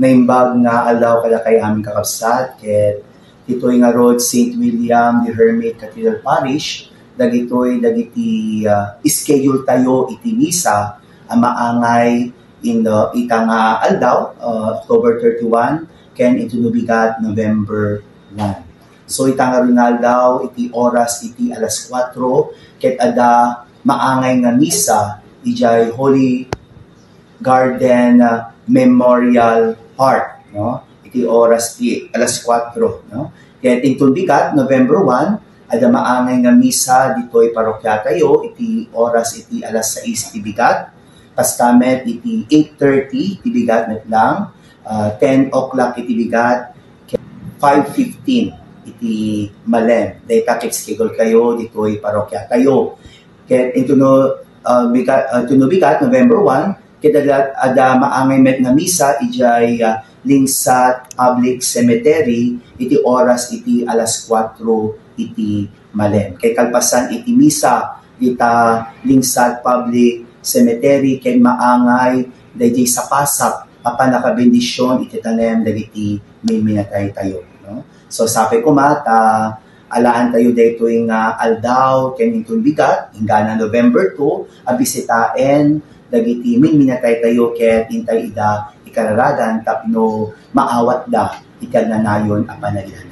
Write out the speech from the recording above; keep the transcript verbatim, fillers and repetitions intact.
Naimbag nga aldaw kadakay amin kakabsat, ket ditoy ngarud Saint William the Hermit Cathedral Parish, dagitoy dagiti ah, schedule tayo iti misa a maangay in the, ita nga aldaw, ah, October thirty-one, ken inton bigat November one. So ita ngarud nga aldaw iti oras iti alas kuatro, ket adda maangay nga misa idiay Holy Garden ah, Memorial Park, no? Iti oras ti alas kuatro, no? Ket inton bigat, November one, adda maangay nga misa ditoy parokya tayo iti oras iti alas sais iti bigat. Kasta met iti eight thirty iti bigat met lang, ah, ten o'clock iti bigat, five fifteen iti malem. Dayta ket schedule kayo ditoy parokya tayo. Ket intuno, ah, bigat, ah, tuno bigat, November one, ket adda, adda maangay met nga misa idiay ah, Lingsat Public Cemetery iti oras iti alas kuatro iti malem. Kay kalpasan iti misa ita Lingsat Public Cemetery ket maangay daydi sapasap a pannakabendisyon iti tanem dagiti minminatay tayo, no? So, sapay koma ta alaan tayo daytoy nga aldaw ken inton bigat, inggana November two, a bisitaen dagiti minminatay tayo ket intay ida ikararadan tapno maawatda iti agnanayon a panaginana.